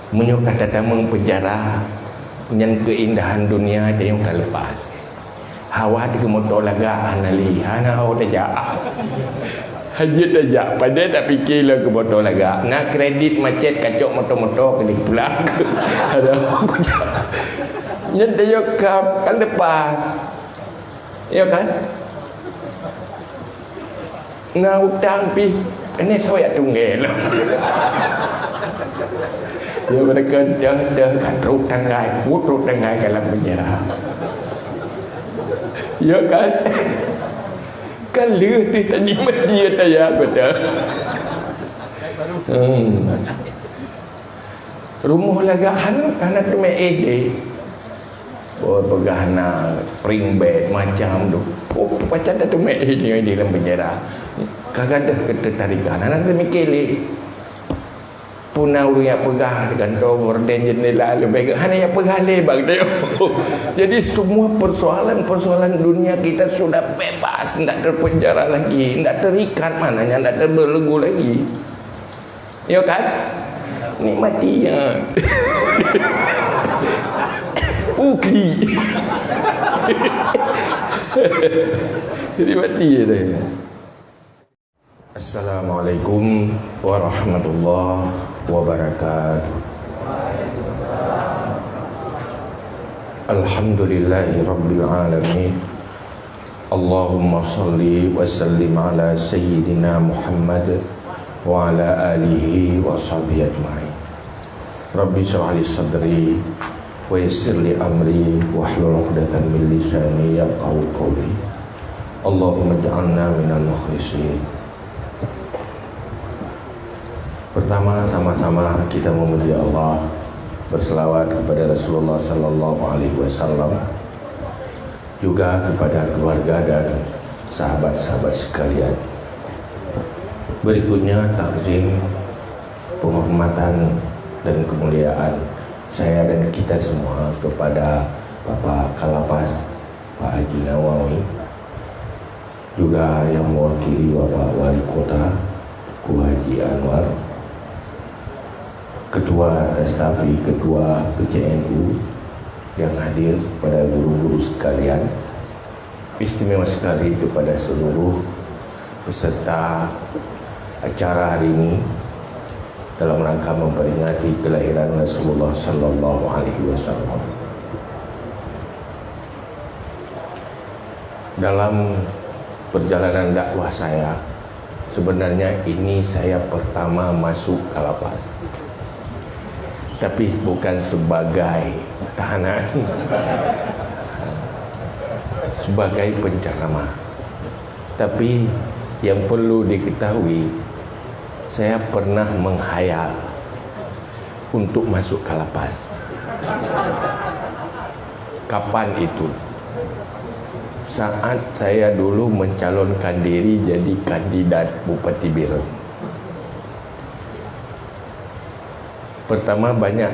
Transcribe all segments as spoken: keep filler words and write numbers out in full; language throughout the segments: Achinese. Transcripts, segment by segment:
Meunyoe ka tatamong peunjara, nyan keuindahan dunia tanyoe ka leupah. Hawa di keumoto lagak hana lé, hana ho tajak. Hana tajak, padahai tapike lom keumoto lagak. Na kredit macet kacok moto-moto keuneuk pulang. Ada ho kujak. Nyan tanyoe ka, ka leupah. Ya kan? Na utang pih, ini soyak tunggel. Ya, mereka dah, dah kan trok tanggai, trok tanggai dalam penjara. Ya kan? Kan leuh teuh tanyoe mati tayang betul. Hmm. Rumoh lagak hana, hana teumé éh deh. Oh, peugah na spring bed macam tu. Oh, pajan dah teumé éh di, di dalam penjara. Ka gadoh keutatarikan, hana teumikir lé. Puna ureuëng nyang peugah di kantô gorden jendela leubeh gét, hana nyang peugah lé bak dia. Jadi semua persoalan-persoalan dunia kita sudah bebas, ndak terpenjara lagi, ndak terikat maknanya, ndak terbelenggu lagi. Ya kan? Nikmati ya. Ukli. Nikmati ya dah. Assalamualaikum warahmatullahi wabarakatuh. Alhamdulillahirabbil alamin. Allahumma shalli wa sallim ala sayyidina Muhammad wa ala alihi wa sahbihi ajma'in. Rabbi shrah li sadri wa yassir li amri wahlul 'uqdatam min lisani yafqahu qawli. Allahumma ij'alna minal mukhlisin. Pertama, sama-sama kita memuji Allah, berselawat kepada Rasulullah sallallahu alaihi wasallam, juga kepada keluarga dan sahabat-sahabat sekalian. Berikutnya, takzim, penghormatan dan kemuliaan saya dan kita semua kepada Bapak Kalapas, Pak Haji Nawawi, juga yang mewakili Bapak Wali Kota, Ku Haji Anwar, Ketua Tastafi, Ketua P C N U yang hadir, pada guru-guru sekalian, istimewa sekali kepada seluruh peserta acara hari ini dalam rangka memperingati kelahiran Rasulullah sallallahu alaihi wasallam. Dalam perjalanan dakwah saya, sebenarnya ini saya pertama masuk Kalapas. Tapi bukan sebagai tahanan, sebagai penceramah. Tapi yang perlu diketahui, saya pernah menghayal untuk masuk Kalapas. Kapan itu? Saat saya dulu mencalonkan diri jadi kandidat Bupati Bireuen. Pertama, banyak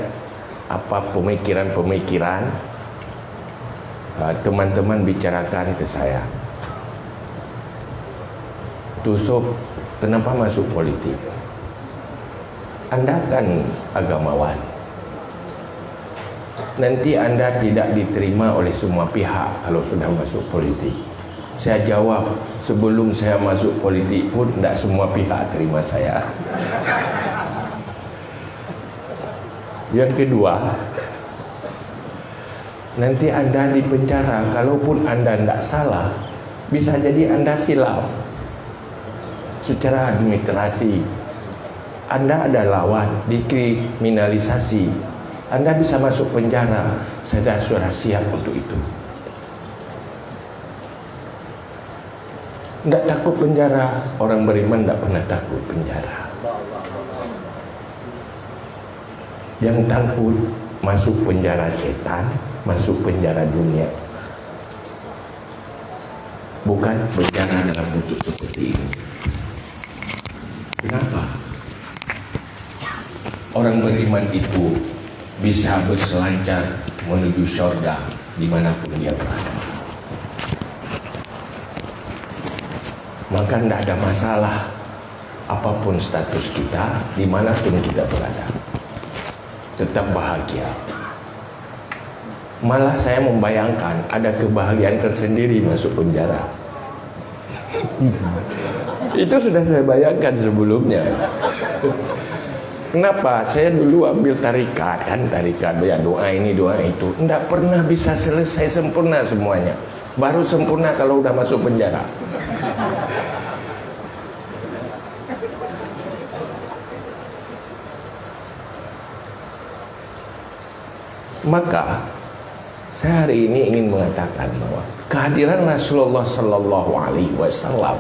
apa pemikiran-pemikiran, ah, teman-teman bicarakan ke saya. Tusok, kenapa masuk politik? Anda kan agamawan. Nanti anda tidak diterima oleh semua pihak kalau sudah masuk politik. Saya jawab, sebelum saya masuk politik pun tidak semua pihak terima saya. Yang kedua, nanti anda di penjara, kalaupun anda tidak salah, bisa jadi anda silap secara administrasi. Anda ada lawan, dikriminalisasi. Anda bisa masuk penjara, saya sudah siap untuk itu. Ndak takut penjara, orang beriman ndak pernah takut penjara. Yang takut masuk penjara setan, masuk penjara dunia. Bukan penjara dalam bentuk seperti ini. Kenapa? Orang beriman itu bisa berselancar menuju syurga dimanapun dia berada. Maka tidak ada masalah apapun status kita, dimanapun kita berada. Tetap bahagia. Malah saya membayangkan ada kebahagiaan tersendiri masuk penjara. Itu sudah saya bayangkan sebelumnya. Kenapa? Saya dulu ambil tarikat, kan, tarikat, banyak doa ini, doa itu. Ndak pernah bisa selesai sempurna semuanya. Baru sempurna kalau udah masuk penjara. Maka, saya hari ini ingin mengatakan bahwa kehadiran Rasulullah sallallahu alaihi wasallam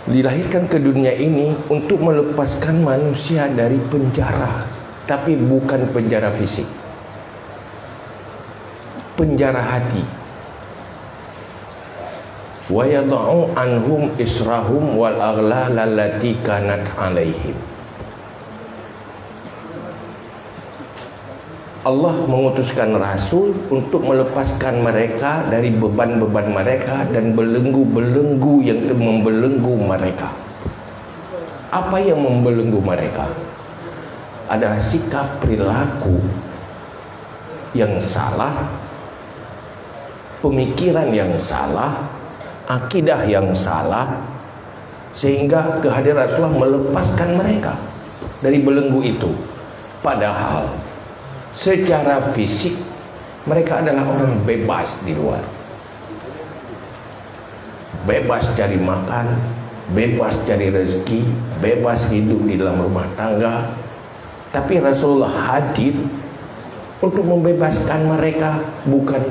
dilahirkan ke dunia ini untuk melepaskan manusia dari penjara, tapi bukan penjara fisik. Penjara hati. "Wa yadha'u anhum israhum wal aghlal allati kanat 'alaihim." Allah mengutuskan Rasul untuk melepaskan mereka dari beban-beban mereka dan belenggu-belenggu yang membelenggu mereka. Apa yang membelenggu mereka? Adalah sikap perilaku yang salah, pemikiran yang salah, akidah yang salah, sehingga kehadiran Rasulullah melepaskan mereka dari belenggu itu. Padahal secara fisik mereka adalah orang bebas di luar. Bebas cari makan, bebas cari rezeki, bebas hidup di dalam rumah tangga. Tapi Rasulullah hadir untuk membebaskan mereka, bukan,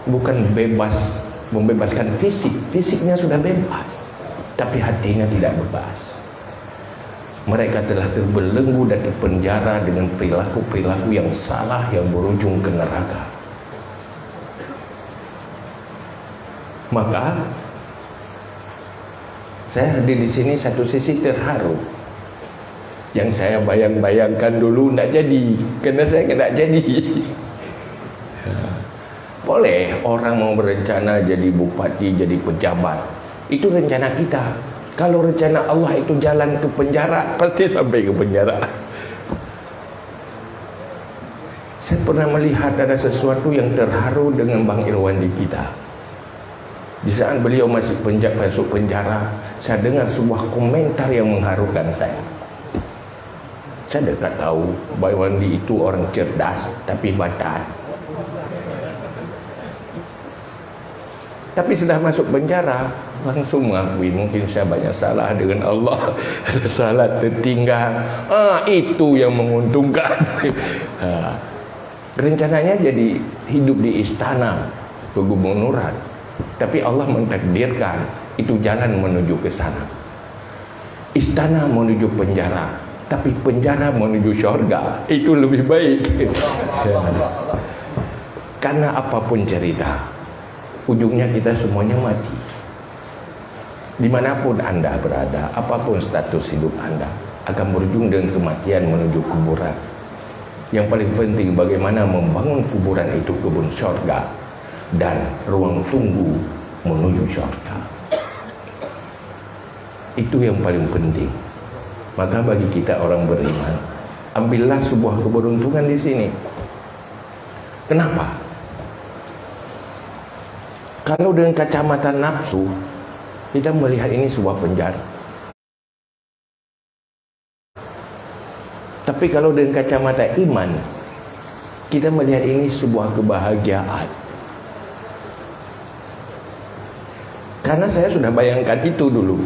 bukan bebas, membebaskan fisik. Fisiknya sudah bebas, tapi hatinya tidak bebas. Mereka telah terbelenggu dan terpenjara dengan perilaku-perilaku yang salah, yang berujung ke neraka. Maka, saya hadir di sini satu sisi terharu. Yang saya bayang-bayangkan dulu ndak jadi, kerana saya ndak jadi. Boleh orang mau berencana jadi bupati, jadi pejabat. Itu rencana kita. Kalau rencana Allah itu jalan ke penjara, pasti sampai ke penjara. Saya pernah melihat ada sesuatu yang terharu dengan Bang Irwandi kita. Di saat beliau masih penja-, masuk penjara, saya dengar sebuah komentar yang mengharukan saya. Saya dekat tahu, Bang Irwandi itu orang cerdas, tapi batat. Tapi sudah masuk penjara, langsung mengakui, "Mungkin saya banyak salah dengan Allah, ada salah tertinggal." Ah, itu yang menguntungkan. Ha. Rencananya jadi hidup di istana kegubernuran. Tapi Allah mentakdirkan itu jalan menuju ke sana. Istana menuju penjara, tapi penjara menuju syurga. Itu lebih baik. Ya. Karena apapun cerita, ujungnya kita semuanya mati. Dimanapun anda berada, apapun status hidup anda, akan berujung dengan kematian menuju kuburan. Yang paling penting, bagaimana membangun kuburan itu kebun syurga dan ruang tunggu menuju syurga. Itu yang paling penting. Maka bagi kita orang beriman, ambillah sebuah keberuntungan di sini. Kenapa? Kalau dengan kacamata nafsu, kita melihat ini sebuah penjara. Tapi kalau dengan kacamata iman, kita melihat ini sebuah kebahagiaan. Karena saya sudah bayangkan itu dulu.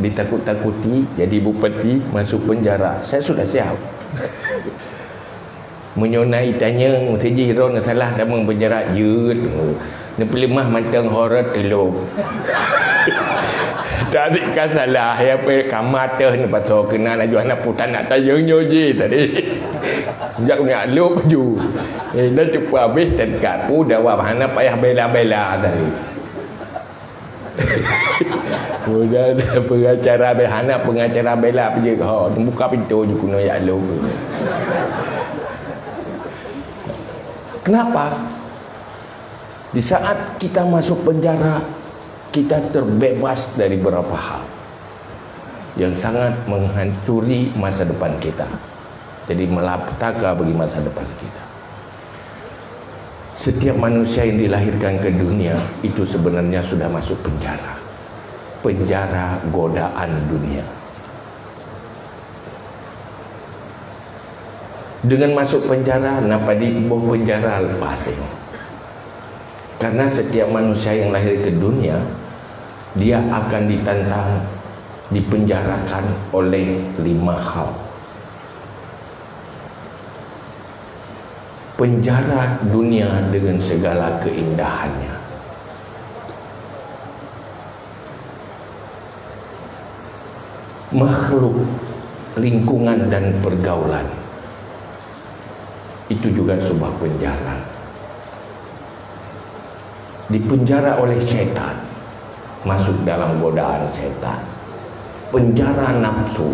Ditakut-takuti, jadi bupati, masuk penjara. Saya sudah siap. Meunyoe na itanyong, sijih droe neusalah tamong penjara jeuet. Neupeuleumah mantong horot tulông. Tapi ka salah, ya, pe-, ka mah teuh neupasoe keunan laju hana peue tanyong nyoe jih tadi. Jak nyak lôk ju. Eh, dah cukup habéh teuka ku dawa hana payah bela-bela tadi. Udah ada pengacara be-, hana pengacara bela peue jih, ho, buka pintu je keunoe ya lo. Kenapa? Di saat kita masuk penjara, kita terbebas dari beberapa hal. yang sangat menghancuri masa depan kita. Jadi, malapetaka bagi masa depan kita. Setiap manusia yang dilahirkan ke dunia itu sebenarnya sudah masuk penjara. Penjara godaan dunia. Dengan masuk penjara, na padum boh penjara lepas tengok. Karena setiap manusia yang lahir ke dunia, dia akan ditantang, dipenjarakan oleh lima hal. Penjara dunia dengan segala keindahannya. Makhluk, lingkungan dan pergaulan. Itu juga sebuah penjara. Dipenjara oleh syaitan, masuk dalam godaan syaitan. Penjara nafsu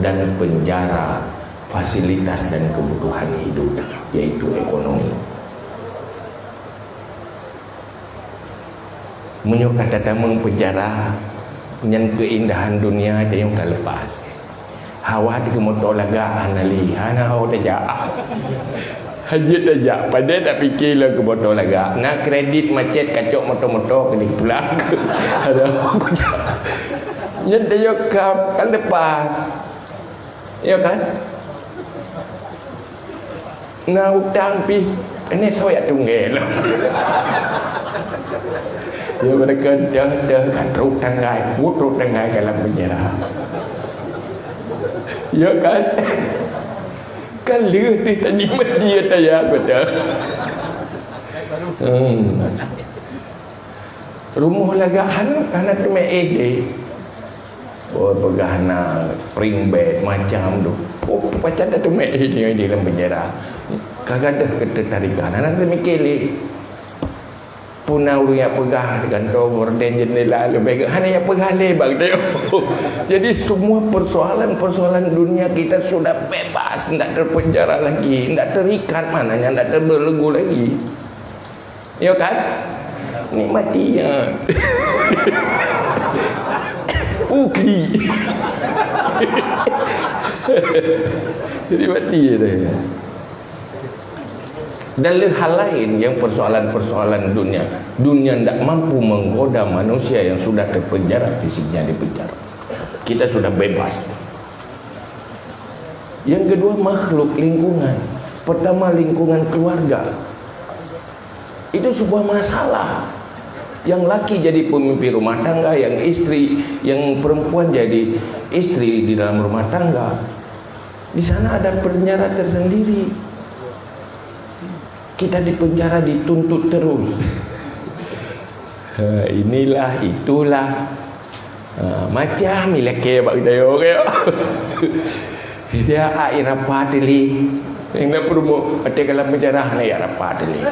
dan penjara fasilitas dan kebutuhan hidup, yaitu ekonomi. Meunyoe ka tatamong penjara, nyan keindahan dunia tanyoe ka lepas. Hawa di keu moto lagak hana lé, hana ho tajak. Hana tajak, padahai tapike lom keu moto lagak. Na kredit macet kacok moto-moto keuneuk pulang. Ada ho kujak. Nyan tanyoe ka, ka lepas. Ya kan? Na utang pih, ini soe tunggeng lom. Ya, mereka dah, dah kan trok tanggai, trok tanggai dalam penjara. Ya kan? Kan lheueh teuh tanyong media taya betul. Hmm. Rumoh lagak hana, hana teumé éh deh. Oh, peugah na spring bed macam tu. Oh, pajan dah teumé éh di, di dalam penjara. Ka gadoh keuteutarikan, hana teumikir lé. Puna ureuëng yak peugah di kantô gorden jendela leubeh gét hana yak peugah lé bak dia. Jadi semua persoalan-persoalan dunia kita sudah bebas, ndak terpenjara lagi, ndak terikat maknanya, ndak terbelenggu lagi. Ya kan? Nikmati ya. Ukli. Jadi mati ya dah. Dan le hal lain yang persoalan-persoalan dunia. Dunia ndak mampu menggoda manusia yang sudah terpenjara fisiknya di penjara. Kita sudah bebas. Yang kedua, makhluk lingkungan. Pertama, lingkungan keluarga. Itu sebuah masalah. Yang laki jadi pemimpin rumah tangga, yang istri, yang perempuan jadi istri di dalam rumah tangga. Di sana ada penjara tersendiri. Kita di penjara dituntut terus. Ha, inilah, itulah. Ha, macam ilakée bak geutanyoe, kaya. Dia ai rapa teulik. Yang nak peurumoh, até kalam penjara, hana ya rapa teulik.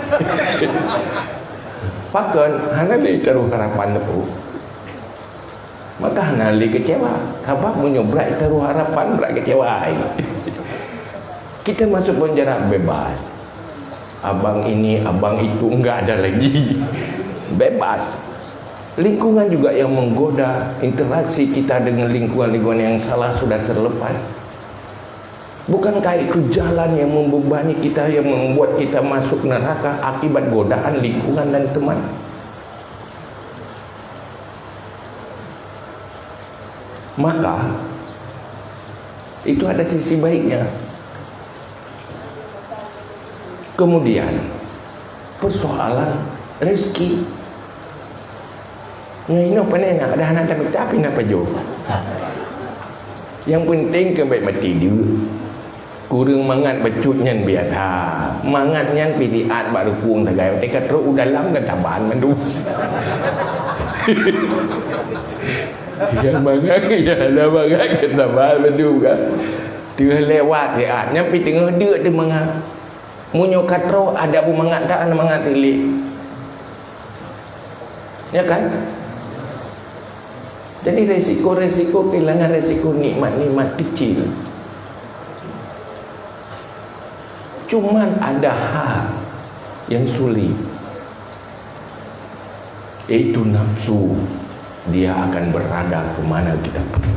Pakon, hana lé taruh harapan teupeu. Maka hana lé kecewa. Sabab meunyoe brat taruh harapan, brat kecewa. Kita masuk penjara bebas. Abang ini, abang itu, enggak ada lagi. Bebas. Lingkungan juga yang menggoda, interaksi kita dengan lingkungan-lingkungan yang salah sudah terlepas. Bukankah itu jalan yang membebani kita, yang membuat kita masuk neraka akibat godaan lingkungan dan teman? Maka, itu ada sisi baiknya. Kemudian, persoalan rezeki. Nyoe inoe pane na, dah na tapi, tapi na pajoh. Yang penting keu baik mati jeuet. Kureueng mangat bacut nyan biasa. Mangat nyan pih siat bak rukung sagai. Watée ka trok u dalam kan saban mandum. Nyang mangat, nyang hana mangat kan saban mandum kan. Teuh lewat siat. Nyan pih teungoh deuk teuh mangat. Meunyoe ka trok, adak beumangat that, hana mangat tilik. Ya kan? Jadi, resiko-resiko kehilangan resiko nikmat-nikmat kecil. Cuman ada hal yang sulit, yaitu nafsu. Dia akan berada ke mana kita pergi.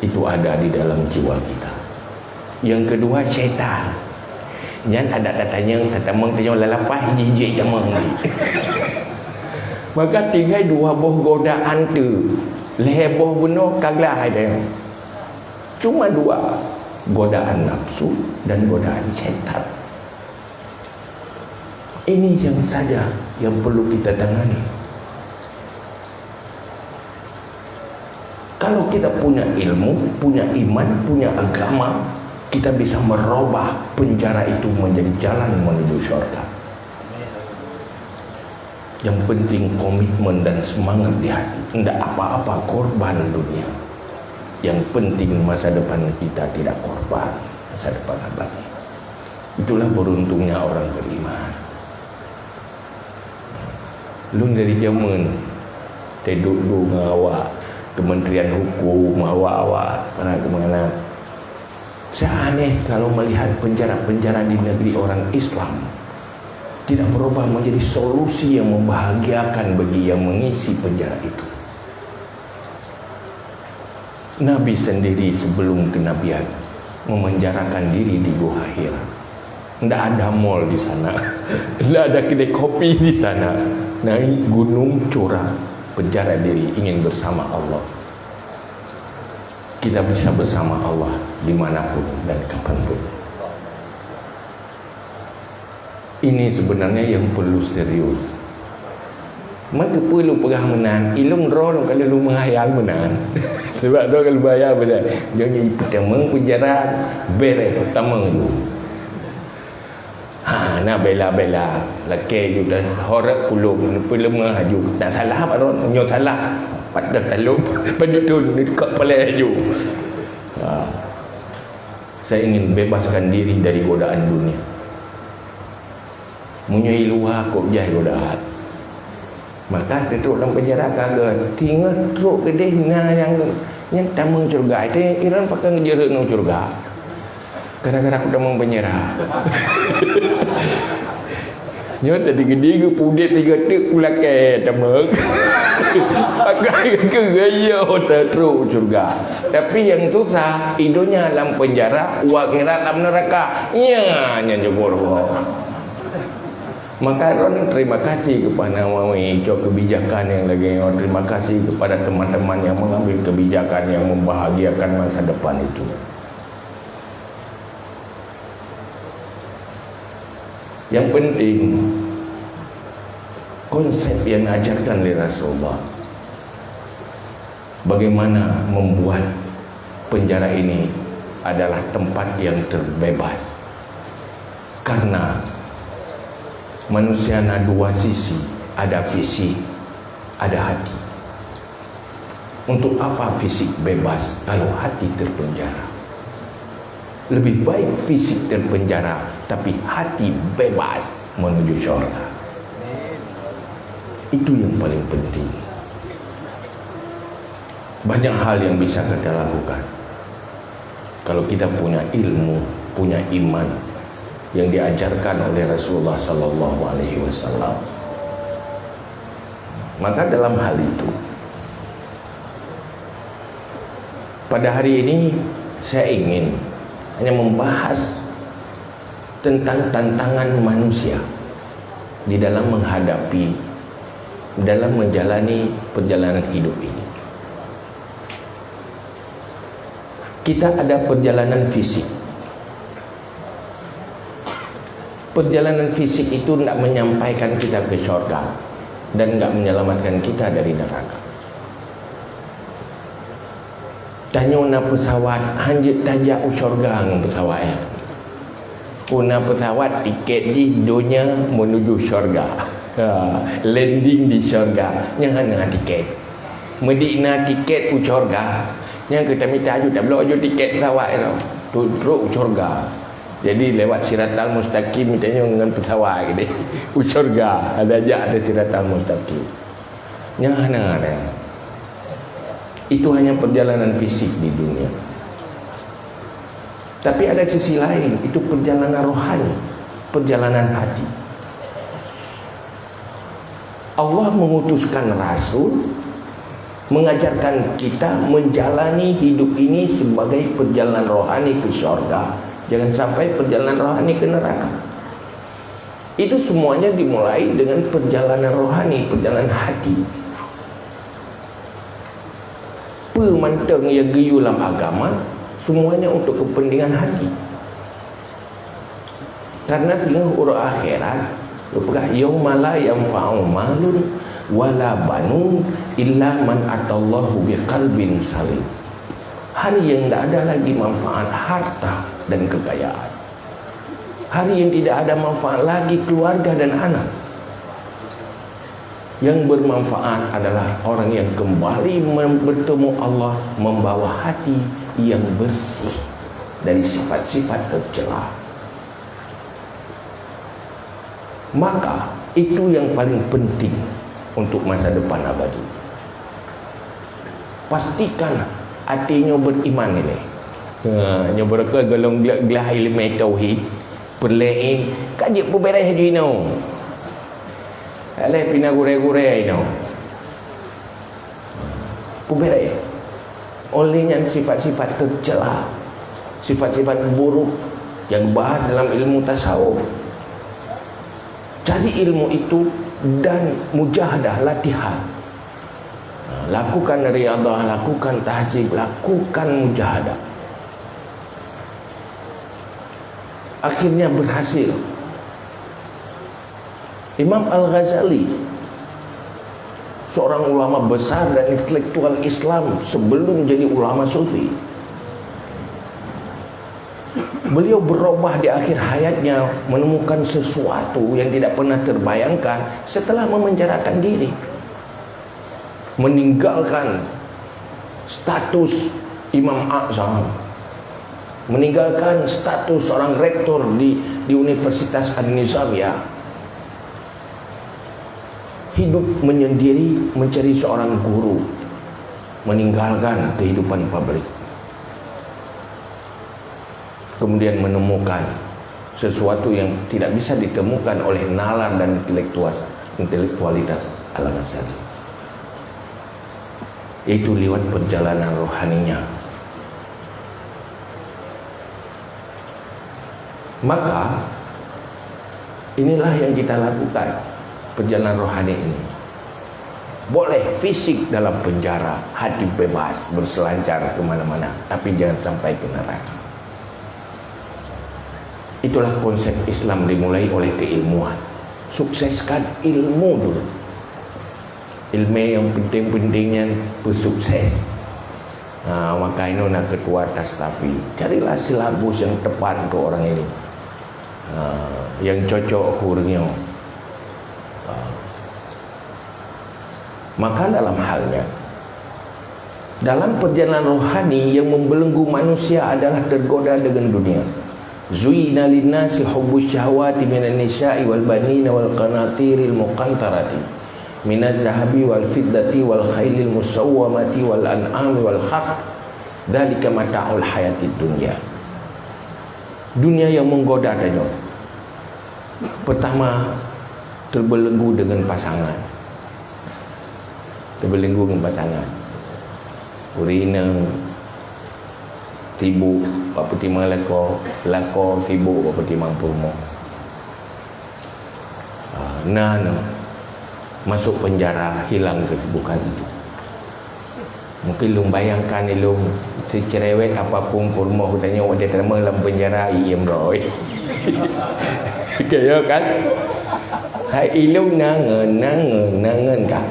Itu ada di dalam jiwa kita. Yang kedua, syaitan. Nyan adak tatanyong, tatamong tanyong lalapai, jijik tamong. Maka tinggai dua boh godaan tu. Lhèe boh bunoe ka gleh hai tanyong. Cuma dua, godaan nafsu dan godaan syaitan. Ini yang saja yang perlu kita tangani. Kalau kita punya ilmu, punya iman, punya agama, kita bisa merubah penjara itu menjadi jalan menuju syurga. Yang penting komitmen dan semangat di hati. Ndak apa-apa korban dunia. Yang penting masa depan kita tidak korban masa depan abadi. Itulah beruntungnya orang beriman. Lôn dari jameun teuduek-duek ngon awak Kementerian Hukum, awak-awak para kemana. Saya aneh kalau melihat penjara-penjara di negeri orang Islam tidak berubah menjadi solusi yang membahagiakan bagi yang mengisi penjara itu. Nabi sendiri sebelum kenabian memenjarakan diri di Gua Hira. Ndak ada mall di sana. Ndak ada kedai kopi di sana. Naik gunung curang, penjara diri, ingin bersama Allah. Kita bisa bersama Allah dimanapun dan kapanpun. Ini sebenarnya yang perlu serius. Maka perlu peugah meunan, ilôn droe lôn ka lôn meuhayal meunan. Sebab droe ka lôn bayar meunan. Jadi pertama penjara, beres pertama tu. Ha, na bela-bela. Lakèe ju dan horeuh kulong, peuleumah aju. Nak salah apa droe? Nyoe salah. Patah talop, paditun dekat palai aju. Ha. Saya ingin bebaskan diri dari godaan dunia. Meunyoe i luwa kok jai godaan, maka teutrok lam penjara ka gèt. Teungoh trok keudeh na nyang, nyang tamong syeuruga. Itu Iran pakai ngeujeureuk nang syeuruga. Gara-gara aku tamong penjara. Nyoe tadi gede ke pudek tiga tek pulakèe tamong. Pakai ke gaya teutrok syeuruga. Tapi nyang susah, i donya lam penjara, u akhirat lam neraka. Nya nyang jeuet. Maka droeneuh terima kasih kepada Nawawi, cok kebijakan yang lagi, terima kasih kepada teman-teman yang mengambil kebijakan yang membahagiakan masa depan itu. Yang penting, konsep yang diajarkan oleh Rasulullah. Bagaimana membuat penjara ini adalah tempat yang terbebas. Karena manusia na dua sisi, ada fisik, ada hati. Untuk apa fisik bebas kalau hati terpenjara? Lebih baik fisik terpenjara, tapi hati bebas menuju syurga. Itu yang paling penting. Banyak hal yang bisa kita lakukan. Kalau kita punya ilmu, punya iman yang diajarkan oleh Rasulullah sallallahu alaihi wasallam. Maka dalam hal itu, pada hari ini saya ingin hanya membahas tentang tantangan manusia di dalam menghadapi, dalam menjalani perjalanan hidup ini. Kita ada perjalanan fisik. Perjalanan fisik itu tidak menyampaikan kita ke syurga dan tidak menyelamatkan kita dari neraka. Tanyoe na pesawat, hanjeuet tajak u syurga ngon pesawat nyan. Peue na pesawat, tiket jih donya menuju syurga. Ha, landing di syurga. Nyan hana tiket. Meudéh na tiket u syurga, nyan keu tamita aju, tabloe aju tiket pesawat nyan. Trok u syurga. Jadi lewat Siratal Mustaqim, tanyoe ngon pesawat keudeh. U syurga, ada jak ada Siratal Mustaqim. Nyan hana ada. Itu hanya perjalanan fisik di dunia. Tapi ada sisi lain, itu perjalanan rohani, perjalanan hati. Allah mengutuskan rasul Mengajarkan kita menjalani hidup ini sebagai perjalanan rohani ke syurga. Jangan sampai perjalanan rohani ke neraka. Itu semuanya dimulai dengan perjalanan rohani, perjalanan hati. Peue mantong nyang geuyue lam agama, semuanya untuk kepentingan hati. Karena singoh uroe akhirat, geupeugah, "Yauma la yanfa'u malun wala banun illa man atallaha biqalbin salim." Hari yang tidak ada lagi manfaat harta dan kekayaan. Hari yang tidak ada manfaat lagi keluarga dan anak. Yang bermanfaat adalah orang yang kembali mem-, bertemu Allah membawa hati yang bersih dari sifat-sifat tercela. Maka, itu yang paling penting untuk masa depan abadi. Pastikan até nyoe beriman ilée. Ha, nyoe beureukat golom glah-glah ileumé tauhid, peureulée, ka jeuet peubeureh jinoe. Alah pina gurée-gurée inoe. Peubeureh. Oleh nyan sifat-sifat tercela, sifat-sifat buruk yang dibahas dalam ilmu tasawuf. Cari ilmu itu dan mujahadah, latihan. Lakukan riadah, lakukan tahzib, lakukan mujahadah. Akhirnya berhasil. Imam Al-Ghazali, seorang ulama besar dan intelektual Islam sebelum jadi ulama sufi. Beliau berubah di akhir hayatnya, menemukan sesuatu yang tidak pernah terbayangkan setelah memenjarakan diri. Meninggalkan status Imam Azam, meninggalkan status seorang rektor di, di Universitas An-Nizamiyah, hidup menyendiri mencari seorang guru, meninggalkan kehidupan publik. Kemudian menemukan sesuatu yang tidak bisa ditemukan oleh nalar dan intelektuas-, intelektualitas Al-Ghazali, yaitu lewat perjalanan rohaninya. Maka, inilah yang kita lakukan, perjalanan rohani ini. Boleh fisik dalam penjara, hati bebas, berselancar ke mana-mana, tapi jangan sampai ke neraka. Itulah konsep Islam dimulai oleh keilmuan. Sukseskan ilmu dulu. Ilmu yang penting-penting nyan beusukses. Ha, maka inoe na ketua Tastafi. Carilah silabus yang tepat untuk orang ini. Ha, yang cocok keu ureueng nyoe. Ha. Maka dalam hal nyan, dalam perjalanan rohani yang membelenggu manusia adalah tergoda dengan dunia. Zuyyina linnasi hubbus syahawati minan nisa'i wal banina wal qanatiril muqantarati minaz zahabi wal fiddati wal khailil musawwamati wal an'ami wal harth, dzalika mata'ul hayatid dunya. Dunia yang menggoda tanyoe. Pertama, terbelenggu dengan pasangan. Terbelenggu dengan pasangan. Ureueng inong sibuk bak peutimang lakoe, lakoe sibuk bak peutimang peurumoh. Ah, na, na. Masuk penjara, hilang kesibukan itu. Mungkin lôn bayangkan ilôn, sicerewet apapun peurumoh geutanyoe watée teuma lam penjara, iem droe. Kaya kan? Hai ilôn nangen, nangen, nangen ka.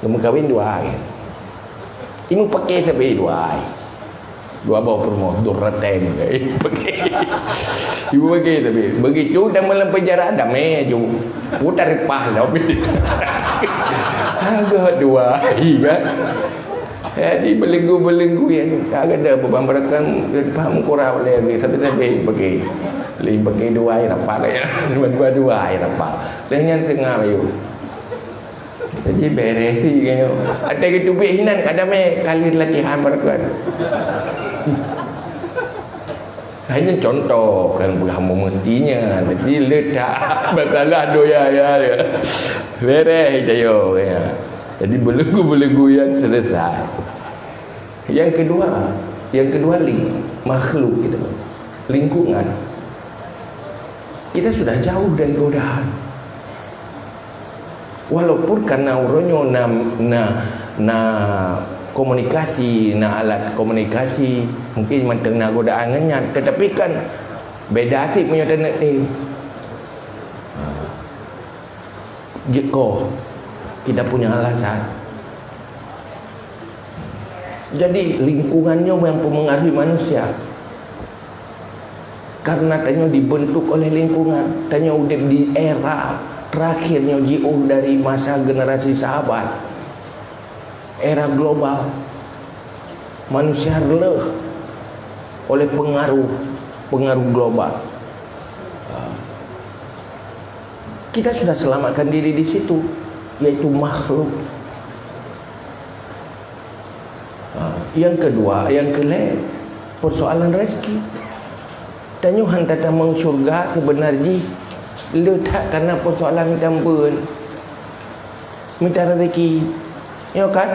Lôn meukawen dua ai. Imeupakée sabe dua ai. Dua boh peurumoh, dua ratus. Ibu bagi tapi begitu dan malam penjara damai aju. Putar pah lom. Agak dua hari kan. Jadi belenggu-belenggu yang agak ada beban berakan paham kurang oleh lagi tapi tapi bagi. Lain bagi dua ai rapat ya. Dua-dua ai rapat. Lain yang tengah ayu. Jadi bereh si kayaknya. Ada gitu bih hinan kadang meh kali latihan berakan. Hanya contoh kan bukan mestinya. Jadi letak masalah doya ya. Ya. Bereh itu yo ya. Jadi, belenggu-belenggu nyan selesai. Yang kedua, yang kedua ling-, makhluk kita, lingkungan. Kita sudah jauh dari godaan. Walaupun karena uroe nyoe na, na, na komunikasi, na alat komunikasi, mungkin mantong na godaan ngon nyan, tetapi kan beda cit meunyoe taneuk tem. Jeuet koh, kita punya alasan. Jadi, lingkungan nyoe yang mempengaruhi manusia. Karena tanyoe dibentuk oleh lingkungan, tanyoe udép di era terakhir nyoe jiôh dari masa generasi sahabat. Era global. Manusia reuloh oleh pengaruh, pengaruh global. Kita sudah selamatkan diri di situ, yaitu makhluk. Ha, yang kedua, yang keulhèe, persoalan rezeki. Tanyoe han tatamong syurga seubeuna jih le that karena persoalan mita ampeuen, mita rezeki. Nyo kan?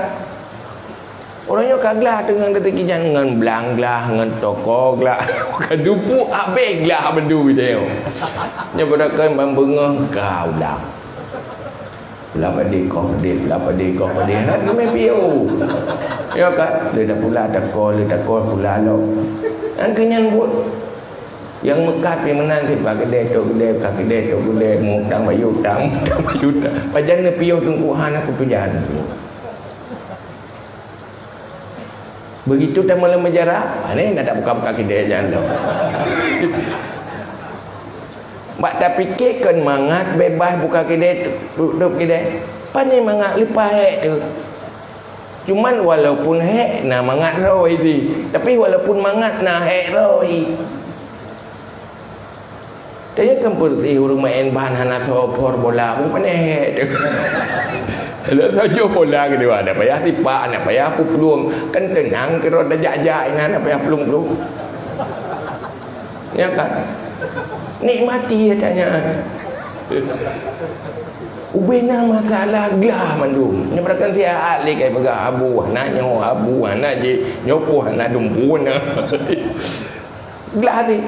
Ureueng nyoe ka glah teungoh teukeujang ngon blang glah, ngon toko glah. Ka dupeue abéh glah bandum idéh nyoe. Nyoe padahai ban beungoh ka ulang. Pula padé koh padé, pula padé koh padé. Hana teumé piôh. Ya kan? Lé dah pula tako, lé tako pula lom. Nyang keu nyan buet. Nyang meukat pih meunan cit, bak keudè, tok keudè, ka keudè, tok keudè, mutang bayeue utang, mutang bayeue utang. Pajan neupiôh teungku hana kutujan. Begitu tamong lam penjara, pane na tabuka-buka keudè nyan lom. Bak tapike kon mangat bebas buka keudè, tutup keudè. Pane mangat leupah hék teuh. Cuman walaupun hék na mangat rhoi jih, tapi walaupun mangat na hék rhoi. Tanyoe kan peureulèe ureueng maén ban hana soe por bola, beu pane hék teuh. Lheuh soe jôh bola keudua, hana payah tipak, hana payah peuplueng. Kan teunang keudroe tajak-jak inan, hana payah plueng-plueng. Ya kan? Nikmati ata nyan. Ubé na masalah glah mandum. Nyoe beurakon siat lé kai peugah, abu hana nyoe, abu hana jih, nyoe pun hana dumpeue na. Glah teuh.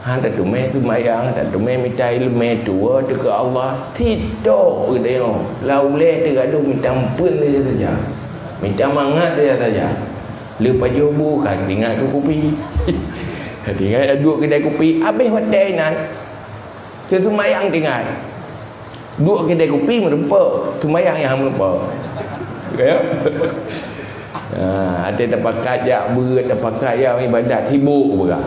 Han tateumé seumayang, han tateumé mita ileumé tuwoe teuh keu Allah. Sidroe geutanyoe, lam ulèe teuh gadôh mita ampeuen saja-saja. Mita mangat saja-saja. Lheuh pajoh bu ka teuingat keu kupi. Ka teuingat duek keudè kupi, abéh watèe inan. Keu seumayang teuingat. Duek keudè kupi meureumpok, seumayang nyang meureumpok. Ya. Ha, até tapakat jak beuet, tapakat jak ibadat, sibok peugah.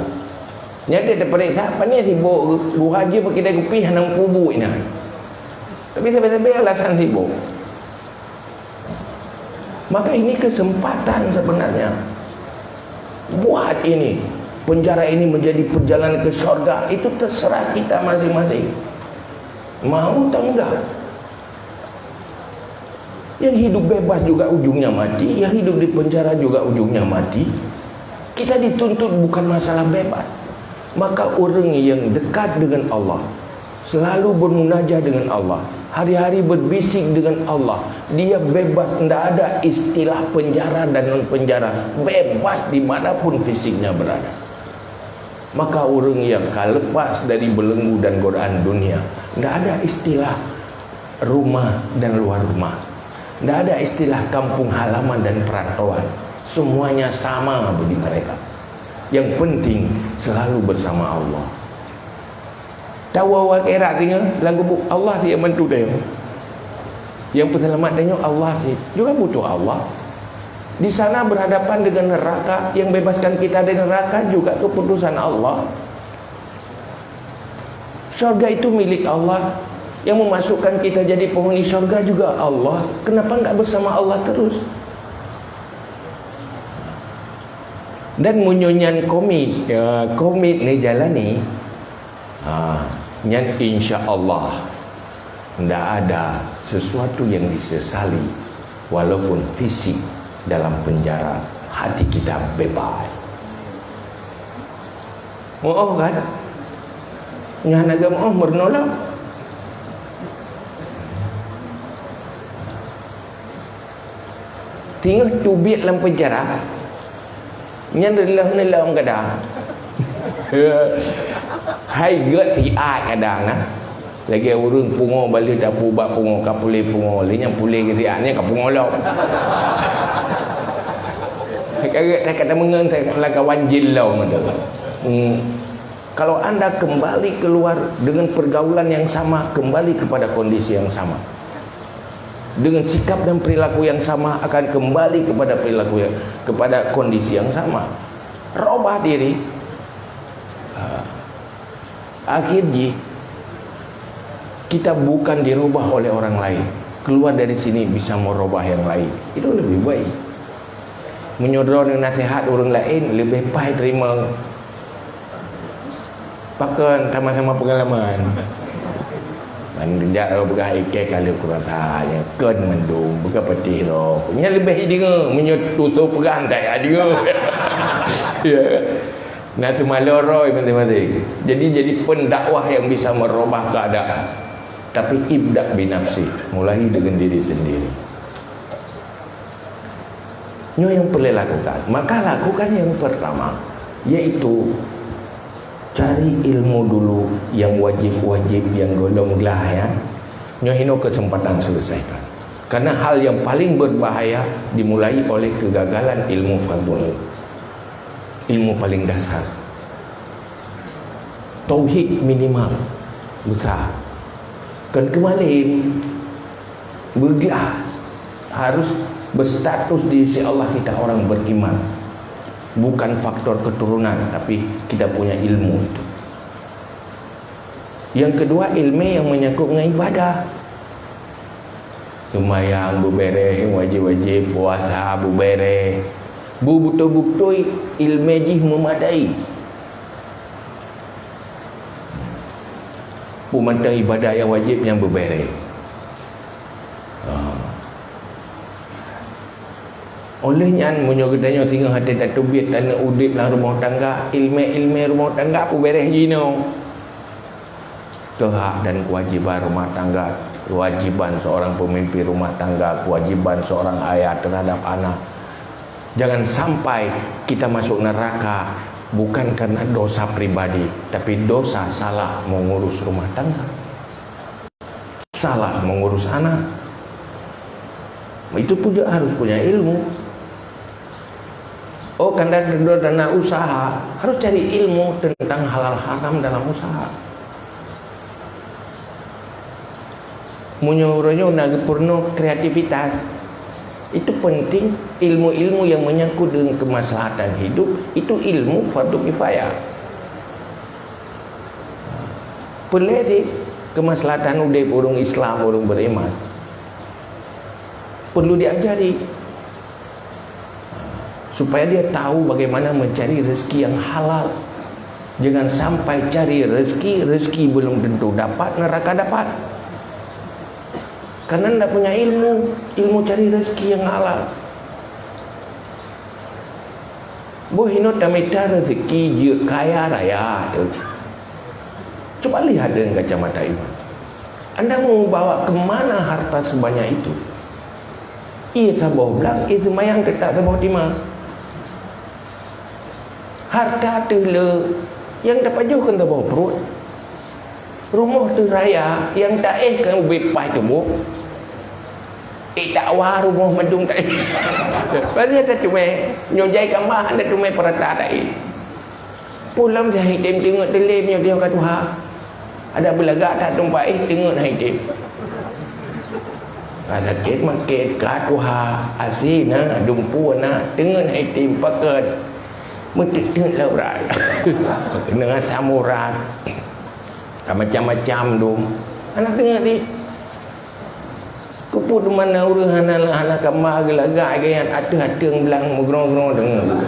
Nyan tapareksa, pane sibok, buhai jeuet bak keudè kupi hana meukubu inan. Tapi sabe-sabe alasan sibok. Maka ini kesempatan sebenarnya. Buat ini. Penjara ini menjadi perjalanan ke syurga. Itu terserah kita masing-masing. Mau atau enggak. Yang hidup bebas juga ujungnya mati, yang hidup di penjara juga ujungnya mati. Kita dituntut bukan masalah bebas. Maka orang yang dekat dengan Allah, selalu bermunajah dengan Allah, hari-hari berbisik dengan Allah, dia bebas, tidak ada istilah penjara dan non penjara, bebas dimanapun fisiknya berada. Maka orang yang ka lepas dari belenggu dan godaan dunia, tidak ada istilah rumah dan luar rumah. Tidak ada istilah kampung halaman dan perantauan. Semuanya sama bagi mereka. Yang penting selalu bersama Allah. Tahu awak akhirat tinggal dalam kubur, Allah saja bantu dia. Yang peuselamat tanyoe Allah saja. Juga butuh Allah. Di sana berhadapan dengan neraka, yang bebaskan kita dari neraka juga keputusan Allah. Syurga itu milik Allah. Yang memasukkan kita jadi penghuni syurga juga Allah. Kenapa enggak bersama Allah terus? Dan meunyoe nyan komit, ya, komit neujalani, ha, nyan insya Allah ndak ada sesuatu yang disesali, walaupun fisik dalam penjara, hati kita bebas. Meu'oh kan? Nyan agam oh meurunoe lah. Singoh teubiet lam penjara, nyan reuloh neulom kadang. Hai gét siat kadang na. Lagèe ureueng pungo balik dapur bak pungo, ka puléh pungo, lé nyan puléh keu siat nyan ka pungo lom. Hai ka gét, hai ka tameungeun, hai lakawan jin lom tu. Hmm. Kalau anda kembali keluar dengan pergaulan yang sama, kembali kepada kondisi yang sama. Dengan sikap dan perilaku yang sama, akan kembali kepada perilaku yang, kepada kondisi yang sama. Robah diri. Ha. Akhir jih, kita bukan dirubah oleh orang lain. Keluar dari sini bisa merubah yang lain. Itu lebih baik. Meunyoe droeneuh naseuhat ureueng laén, leubeh paih teurimong. Pakon sama-sama pengalaman. Man jak lôn peugah ikei kali kurasa, nyan kon mandum, bukan peutih lom. Nyan leubeh ideungoe, meunyoe tutoe peugah, ndak ideungoe. Ya. Nah, tu maloro masing-masing. Jadi, jadi pendakwah yang bisa merubah keadaan. Tapi ibda binafsi, mulai dengan diri sendiri. Nyoe yang perlu lakukan. Maka lakukan yang pertama, yaitu cari ilmu dulu yang wajib-wajib, yang golom glah, ya. Nyoe inoe kesempatan selesaikan. Karena hal yang paling berbahaya dimulai oleh kegagalan ilmu fardu ain. Ilmu paling dasar. Tauhid minimal besar. Kon keu malem, beuglah, harus berstatus di sisi Allah kita orang beriman. Bukan faktor keturunan, tapi kita punya ilmu itu. Yang kedua, ilmu yang menyangkut dengan ibadah. Seumayang beuberéh, wajib-wajib, puasa beuberéh. Beubeutôi-beutôi ilmu jih memadai. Peumantang ibadah yang wajib nyang beuberéh. Ha. Oleh nyan, meunyoe geutanyoe singoh até tateubiet taneuk udeb lam rumoh tangga, ilmu-ilmu rumoh tangga peuberéh jinoe. Keuhak dan kewajiban rumah tangga, kewajiban seorang pemimpin rumah tangga, kewajiban seorang ayah terhadap anak. Jangan sampai kita masuk neraka bukan karena dosa pribadi, tapi dosa salah mengurus rumah tangga. Salah mengurus anak. Itu pun juga harus punya ilmu. Oh, karena dana usaha, harus cari ilmu tentang halal haram dalam usaha. Meunyoe uroe nyoe na geupeurunoe kreativitas, itu penting. Ilmu-ilmu yang menyangkut dengan kemaslahatan hidup, itu ilmu fardu kifayah. Peureulée cit kemaslahatan udeb ureuëng Islam, ureuëng beriman, perlu diajari supaya dia tahu bagaimana mencari rezeki yang halal. Jangan sampai cari rezeki, rezeki belum tentu dapat, neraka dapat. Karena tidak punya ilmu, ilmu cari rezeki yang halal. Boh inoe tamita rezeki jeuet kaya raya tu. Cuba lihat dengan kacamata iman. Anda mau bawa ke mana harta sebanyak itu? Iya saboh blang, iya seumayang teutap saboh teuma. Harta teuh le, nyang tapajoh kon saboh pruet. Rumoh teuh raya, nyang taéh kon ubé paih tuboh. Eh, dakwa rumoh mandum taéh. Padahai tateumé, nyoe jai kama hana teumé peurata taéh. Pulang si Haitem teungeut teulém nyoe ka tuha. Ada beulagak that teumpat éh teungeut Haitem. Ka sakét makét ka tuha, asi na, dumpu na, teungeut Haitem pakat. Meuteut-teut laurat. Keuneuk asam urat. Ka macam-macam dum. Hana teungeut di. Keupeue teuma na ureuëng hana, hana kama geulagak geuyan ateueh ateueng blang meugroe-groe deungoe.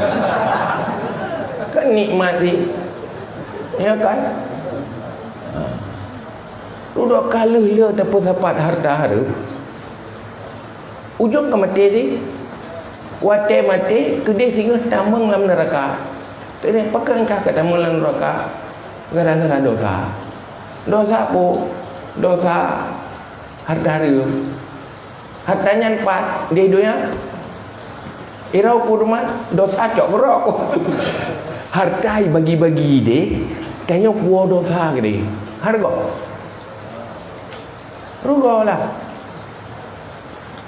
Kan nikmat jih. Ya kan? Ha. Dudoe ka lheueh le tapeusapat hareuta hareuem. Ujong ka maté jih. Watée maté, keudeh singoh tamong lam neuraka. Teuh pakon kah ka tamong lam neuraka? Gara-gara dosa. Dosa peue? Dosa hareuta hareuem. Hareuta nyan pat di donya? Irau ku rumat, dosa cok keurok. Harta bagi-bagi deh, tanyoe kuwoe dosa gede. Harga. Rugoe lah.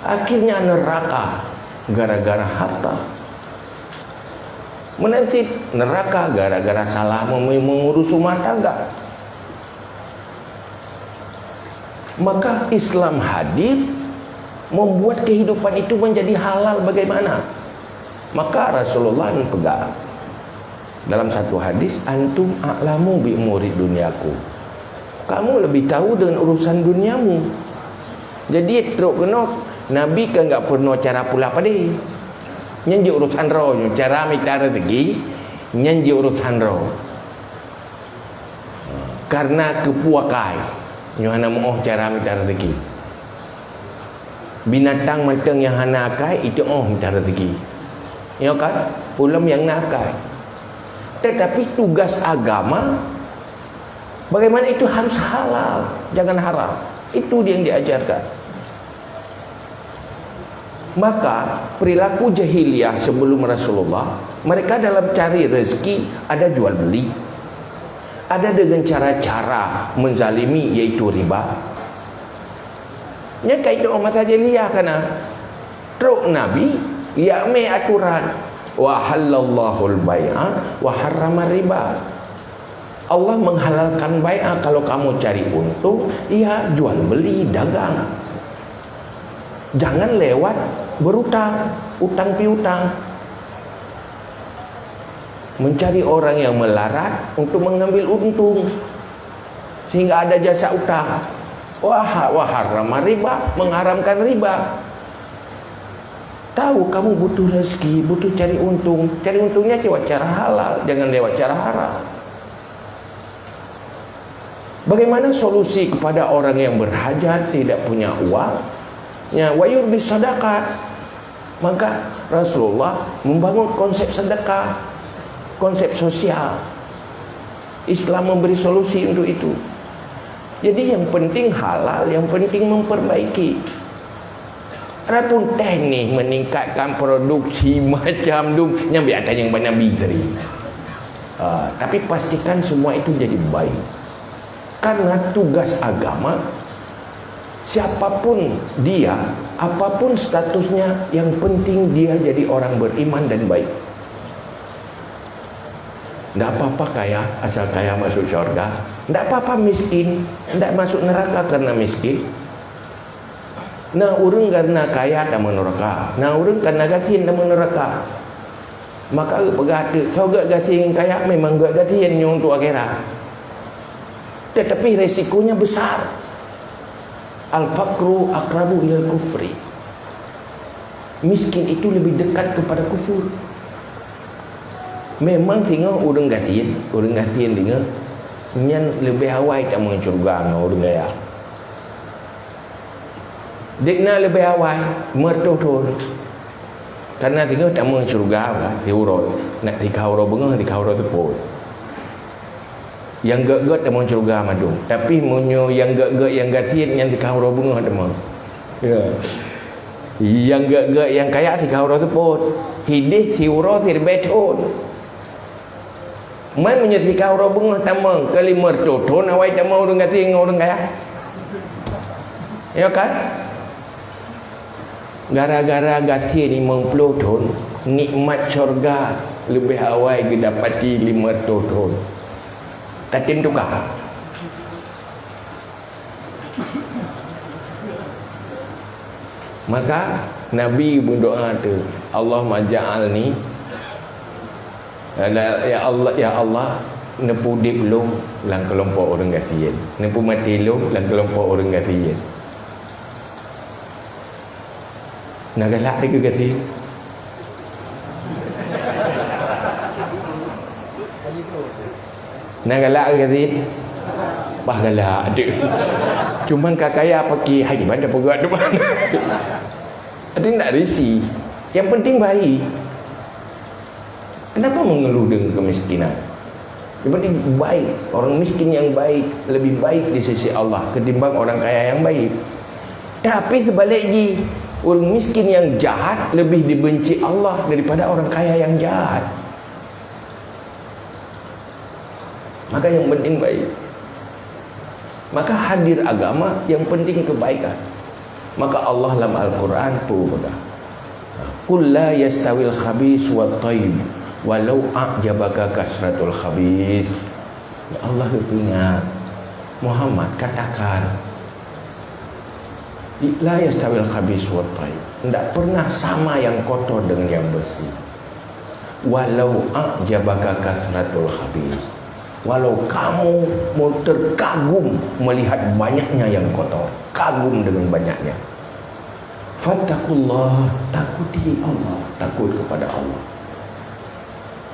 Akhirnya neraka gara-gara harta. Meunan cit neraka gara-gara salah mem-, mengurus rumah tangga. Maka Islam hadir membuat kehidupan itu menjadi halal bagaimana? Maka Rasulullah peugah dalam satu hadis, "Antum a'lamu bi umuri dunyakum." Kamu lebih tahu dengan urusan duniamu. Jadi trok keunoe, Nabi kan enggak peurunoe cara pula padé. Nyan jeuet urusan droe, cara mita rezeki, nyan jeuet urusan droe. Karena keupeue akai, nyoe hana meu'oh cara mita rezeki. Binatang mantong nyang hana akai, itu 'oh mita rezeki. Nyoe kan, ulôn nyang na akai. Tetapi tugas agama, bagaimana itu harus halal, jangan haram. Itu yang diajarkan. Maka, perilaku jahiliyah sebelum Rasulullah, mereka dalam cari rezeki ada jual beli. Ada dengan cara-cara menzalimi, yaitu riba. Nyan kaidah masa jahiliyah kana. Trok Nabi, ya mé aturan. "Wa halallahul bai'a wa harrama riba." Allah menghalalkan bai'ah kalau kamu cari untung, ya jual beli, dagang. Jangan lewat berutang, utang piutang. Mencari orang yang melarat untuk mengambil untung. Sehingga ada jasa utang. Wah, wa harrama riba, mengharamkan riba. Tahu kamu butuh rezeki, butuh cari untung. Cari untungnya lewat cara halal, jangan lewat cara haram. Bagaimana solusi kepada orang yang berhajat, tidak punya uang? Ya, wa yurbi sadaqah. Maka Rasulullah membangun konsep sedekah, konsep sosial. Islam memberi solusi untuk itu. Jadi yang penting halal, yang penting memperbaiki. Adapun teknik meningkatkan produksi macam tu, nyan biar tanya bak Nabi tadi. Ah, tapi pastikan semua itu jadi baik. Karena tugas agama, siapapun dia, apapun statusnya, yang penting dia jadi orang beriman dan baik. Ndak apa-apa kaya, asal kaya masuk syurga. Ndak apa-apa miskin, ndak masuk neraka karena miskin. Na ureuëng karena kaya tamong neuraka, na ureuëng karena gasien tamong neuraka. Maka geupeugah teuk, soe gét gasien ngon kaya, memang gét gasien nyoe untuk akhirat. Tetapi resikonya besar. Al-faqru aqrabu ilal kufri. Miskin itu lebih dekat kepada kufur. Memang singoh ureuëng gasien, ureuëng gasien singoh, nyan leubeh awai tamong syeuruga ngon ureuëng kaya. Dikna leubeh awai, meureutoh thon. Karena singoh tamong syeuruga, siuroe, nak sikaha uroe beungoh, sikaha uroe seupôt. Nyang gét-gét tamong syeuruga mandum. Tapi meunyoe nyang gét-gét nyang gasien nyan sikaha uroe beungoh tamong. Ya. Nyang gét-gét nyang kaya sikaha uroe seupôt. Hideh siuroe siribèe thon. Man meunyoe sikaha uroe beungoh tamong, keu limong reutôh thon awai tamong ureuëng gasien ngon ureuëng kaya. Ya kan? Gara-gara gasien limong ploh thon, nikmat syurga leubeh awai geudapati limong reutôh thon. Tatem tuka. Maka Nabi meudoa tu, "Allahumma ja'alni, ya Allah, ya Allah, neupeudeb lôn lam keulompok ureuëng gasien, neupeumaté lôn lam keulompok ureuëng gasien." Na galak teuh keu gasien? Na galak keu gasien? Bah galak teuh. Cuman ka kaya paké hai banda peugah tu. Ada ndak risi? Yang penting baik. Kenapa mengeluh dengan kemiskinan? Yang penting baik. Orang miskin yang baik lebih baik di sisi Allah ketimbang orang kaya yang baik. Tapi sebalik jih, Orang miskin yang jahat lebih dibenci Allah daripada orang kaya yang jahat. Maka yang penting baik. Maka hadir agama yang penting kebaikan. Maka Allah lam Al-Quran tu peugah, "Qul la yastawil khabis wat thayyib, walau a'jabaka kasratul khabis." Ya Allah, ingat, Muhammad, katakan, "La yastawil khabis wat thayyib." Tidak pernah sama yang kotor dengan yang bersih. "Walau a'jabaka kasratul khabis." Walau kamu mau terkagum melihat banyaknya yang kotor, kagum dengan banyaknya. "Fattakullah, takuti Allah, takut kepada Allah."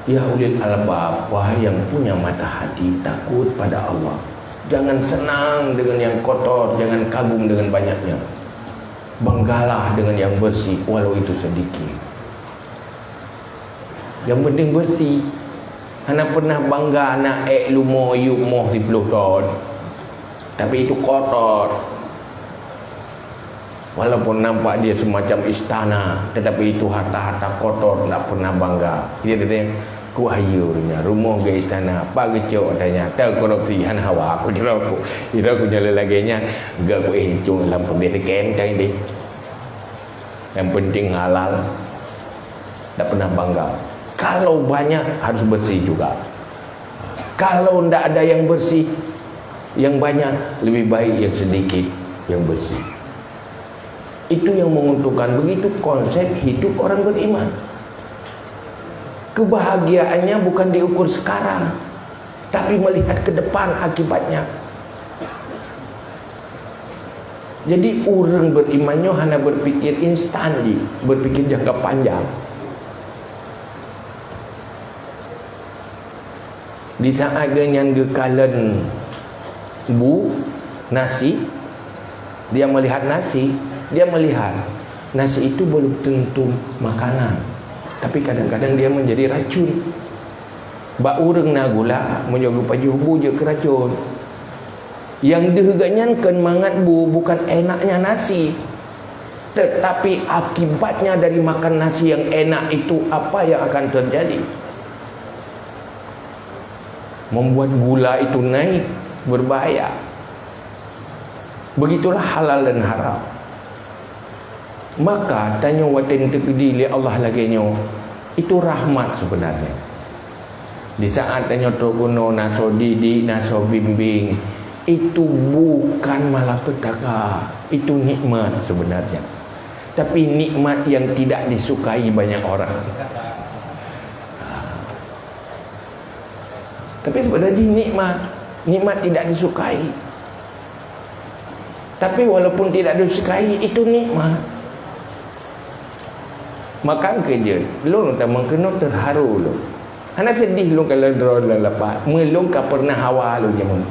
Ya ulil albab, wahai yang punya mata hati, takut pada Allah. Jangan senang dengan yang kotor, jangan kagum dengan banyaknya. Banggalah dengan yang bersih, walau itu sedikit. Yang penting bersih. Hana pernah bangga aneuk ék leumo yup moh siplôh thon, tapi itu kotor. Walaupun nampak dia semacam istana, tetapi itu harta-harta kotor, tidak pernah bangga. Dia kata, "Ku hayu nya, rumoh ke istana, apa geucok?" Katanya, "Tahu korupsi, hana hawa aku jero aku." Jero aku jalan lagèe nya, gak aku eh, cung lam pembeli sekian, tadi. Yang penting halal. Tak pernah bangga. Kalau banyak, harus bersih juga. Kalau ndak ada yang bersih, yang banyak, lebih baik yang sedikit yang bersih. Itu yang menguntungkan. Begitu konsep hidup orang beriman. Kebahagiaannya bukan diukur sekarang, tapi melihat ke depan akibatnya. Jadi, ureuëng beriman nyoe hana berpikir instan jih, berpikir jangka panjang. Di saat geuhnyan geukalon bu, nasi, dia melihat nasi, dia melihat nasi itu belum tentu makanan, tapi kadang-kadang dia menjadi racun. Bak ureuëng na gula, meunyoe geupajoh bu jeuet keu racun. Nyang deuh geuhnyan kon mangat bu, bukan enaknya nasi, tetapi akibatnya dari makan nasi yang enak itu, apa yang akan terjadi? Membuat gula itu naik, berbahaya. Begitulah halal dan haram. Maka, tanyoe watée teukeudi lé Allah lagée nyoe, itu rahmat sebenarnya. Di saat tanyoe trok keunoe na soe didik, na soe bimbing, itu bukan malapetaka, itu nikmat sebenarnya. Tapi nikmat yang tidak disukai banyak orang. Tapi sebenarnya nikmat, nikmat tidak disukai. Tapi walaupun tidak disukai, itu nikmat. Maka keujeuet, lôn tamong keunoe terharu lôn. Hana seudeh lôn kalau droe lôn lapat, meulôn ka pernah hawa lôn jameun.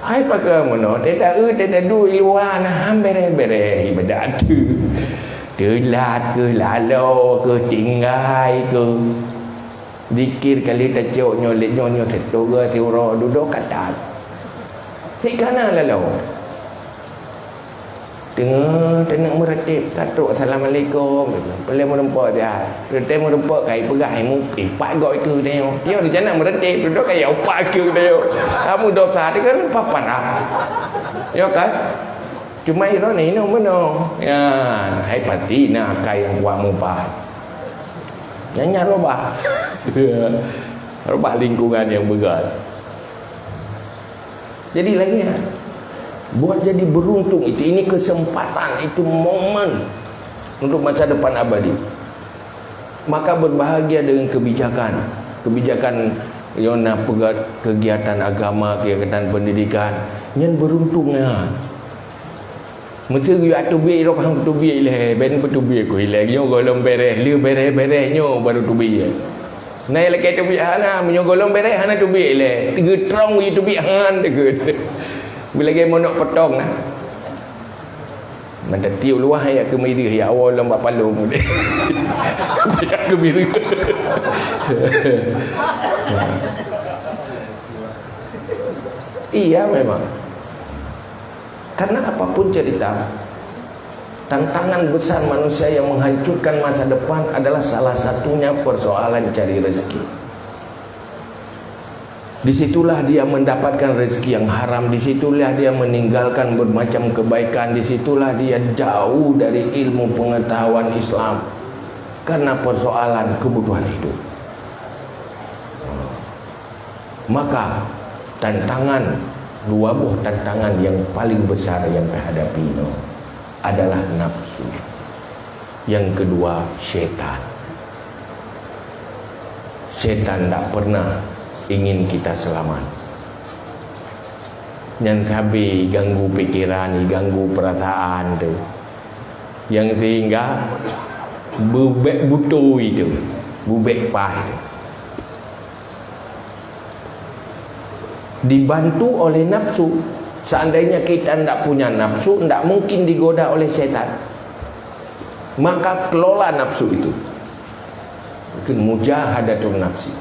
Hai pakon meunoe, teuda eu, teuda du i luwa na ham bereh-bereh ibadat tu. Teulat keu, lalo keu, tinggai keu. Zikir kali tacok nyoe lé nyoe, nyoe sitoga siuroe dudoe katat. Sik kana lalo. Teungoh teuneuk meuratéb, ka trok assalamualaikum. Peuleueh meurumpok siat. Reutée meurumpok kai peugah ilmu, eh, pat goe keu tanyoe. Nyoe rencana meuratéb, dudoe kai upat keu tanyoe. Kamu dosa teuka papan ah. Yo kan? Cuma iroh ni, no meunoe. Ya, hai pati na akai nyang kuat mupat. Nyan nyan robah. Robah lingkungan nyang beugat. Jadi lagi ya, buat jadi beruntung itu, ini kesempatan, itu momen untuk masa depan abadi. Maka berbahagia dengan kebijakan. Kebijakan yang na peugah kegiatan agama, kegiatan pendidikan, nyan beruntung ya. Meuseu geujak teubiet rot han teubiet lé, ben beuteubiet ku ilée nyoe gohlom bereh, lheueh bereh-bereh nyoe baru teubiet. Na ilée teubiet hana, meunyoe gohlom bereh hana teubiet lé, geutrong geujak teubiet han deungon. Beulagée monok potong na. Mantap tiup luah ya keumiréh ya Allah lom bak palong. Ya keumiréh. Iya memang. Karena apapun cerita, Tantangan besar manusia yang menghancurkan masa depan adalah salah satunya persoalan cari rezeki. Di situlah dia mendapatkan rezeki yang haram, di situlah dia meninggalkan bermacam kebaikan, di situlah dia jauh dari ilmu pengetahuan Islam karena persoalan kebutuhan hidup. Maka tantangan, dua boh tantangan yang paling besar yang keuhadapi nyoe adalah nafsu. Yang kedua, syaitan. Syaitan tak pernah ingin kita selamat. Nyan sabe ganggu pikiran, ganggu perasaan tu. Yang sehingga bubek butôi tu, bubek paih tu. Dibantu oleh nafsu. Seandainya kita ndak punya nafsu, ndak mungkin digoda oleh syaitan. Maka kelola nafsu itu. Itu mujahadatun nafsi.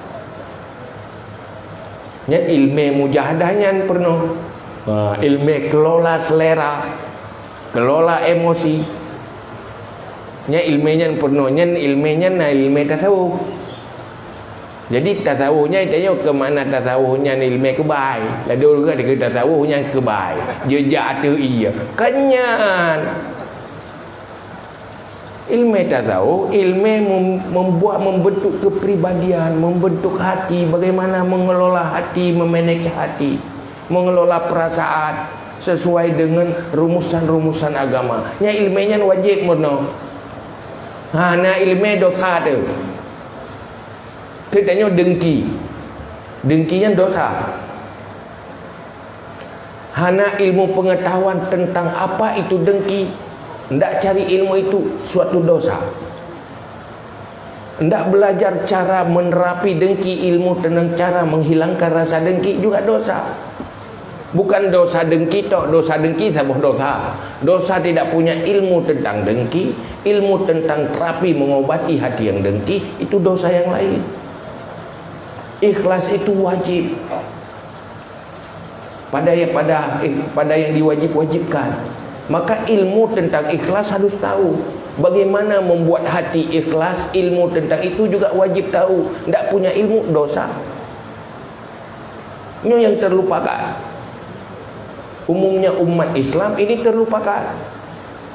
Nyan ilmu mujahadah nyan peurunoe. Ha, ilmu kelola selera, kelola emosi. Nyan ilmu nyan peurunoe, nyan ilmu nyan na ilmu tasawuf. Jadi tasawuf nyan tanyoe keu makna tasawuf nyan ilmu keubai. Ladôm geuh dikeue tasawuf nyan keubai. Jejak ateueh ie. Kan nyan. Ilmu tasawuf, ilmu mem-, membuat, membentuk kepribadian, membentuk hati, bagaimana mengelola hati, memanage hati, mengelola perasaan sesuai dengan rumusan-rumusan agama. Nyan ilmu nyan wajib meurunoe. Ha, na ilmu dosa tu. Teutanyoe dengki. Dengki nyan dosa. Hana ilmu pengetahuan tentang apa itu dengki, ndak cari ilmu itu, suatu dosa. Ndak belajar cara menerapi dengki, ilmu tentang cara menghilangkan rasa dengki juga dosa. Bukan dosa dengki tok, dosa dengki saboh dosa. Dosa tidak punya ilmu tentang dengki, ilmu tentang terapi mengobati hati yang dengki, itu dosa yang lain. Ikhlas itu wajib. Pada yang, pada, eh, pada yang diwajib-wajibkan. Maka ilmu tentang ikhlas harus tahu. Bagaimana membuat hati ikhlas, ilmu tentang itu juga wajib tahu. Ndak punya ilmu, dosa. Nyoe yang terlupakan. Umumnya umat Islam ini terlupakan.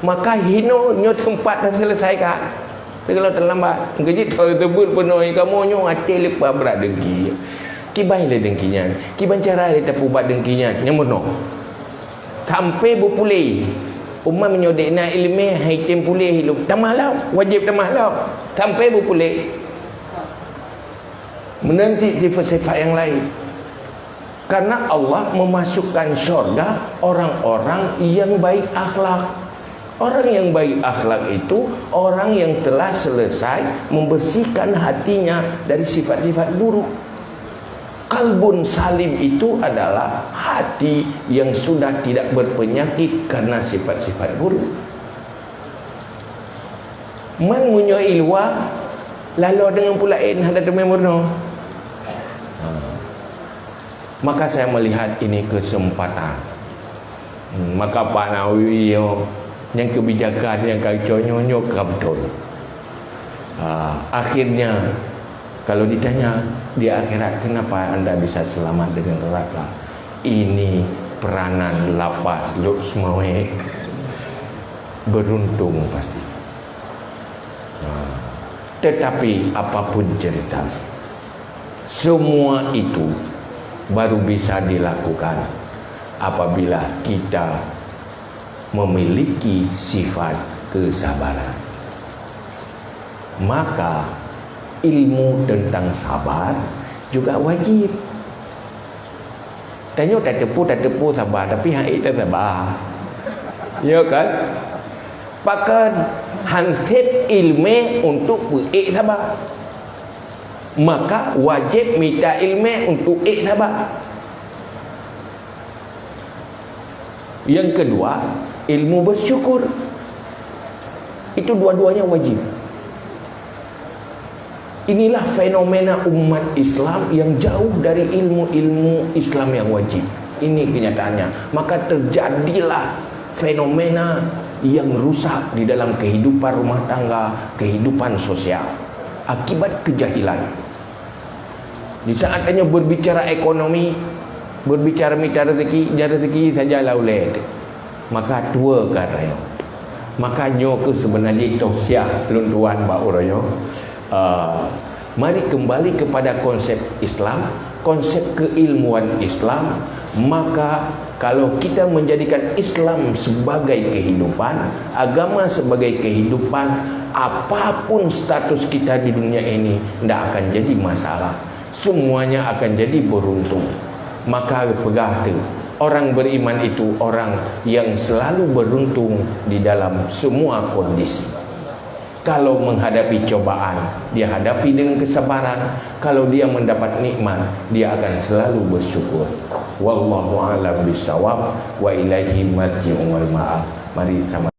Maka hino nyoe teumpat taseuleusaika. Teuka lom teulambat. Geujit tho teubeuet peunoh kamoe nyoe até leupah brat dengki. Kiban lé dengki nyan? Kiban cara lé tapeubat dengki nyan? Nyang meunoe. Sampai beupuléh. Umat meunyoe dék na ileumé hai tem puléh lom. Tamah lom, wajéb tamah lom. Sampai beupuléh. Meunan cit sifat-sifat yang lain. Karena Allah memasukkan syurga orang-orang yang baik akhlak. Orang yang baik akhlak itu orang yang telah selesai membersihkan hatinya dari sifat-sifat buruk. Kalbun salim itu adalah hati yang sudah tidak berpenyakit karena sifat-sifat buruk. Man meunyoe i luwa, laloe deungon peulaén hana teumé meurunoe. Ha. Maka saya melihat ini kesempatan. Hmm, maka Pak Nawawi nyoe, nyang kebijakan nyang ka geucok nyoe, nyoe ka beutôi. Ha, akhirnya, kalau ditanya di akhirat, "Kenapa anda bisa selamat dengan neraka?" Ini peranan lapas Lhokseumawe. Beruntung pasti. Ha. Tetapi apapun cerita, semua itu baru bisa dilakukan apabila kita memiliki sifat kesabaran. Maka ilmu tentang sabar juga wajib. Tanyoe tateupeue, tateupeue sabar, tapi han ék tasaba. Ya kan? Pakon? Han sép ileumé untuk peuék sabar. Maka wajéb mita ileumé untuk ék sabar. Yang kedua, ilmu bersyukur. Itu dua-duanya wajib. Inilah fenomena umat Islam yang jauh dari ilmu-ilmu Islam yang wajib. Ini kenyataannya. Maka terjadilah fenomena yang rusak di dalam kehidupan rumah tangga, kehidupan sosial akibat kejahilan. Di saat tanyoe berbicara ekonomi, berbicara mita rezeki, nya rezeki saja lah ulèe teuh. Maka tuwoe ka tanyoe. Maka nyoe keuh seubeuna jih tausiah lôn tuan bak uroe nyoe. Ah, mari kembali kepada konsep Islam, konsep keilmuan Islam. Maka kalau kita menjadikan Islam sebagai kehidupan, agama sebagai kehidupan, apapun status kita di dunia ini ndak akan jadi masalah. Semuanya akan jadi beruntung. Maka peugah teuh, orang beriman itu orang yang selalu beruntung di dalam semua kondisi. Kalau menghadapi cobaan, dia hadapi dengan kesabaran. Kalau dia mendapat nikmat, dia akan selalu bersyukur. Wallahu a'lam bishawab, wa ilaihi marji'un wal ma'ab. Mari sama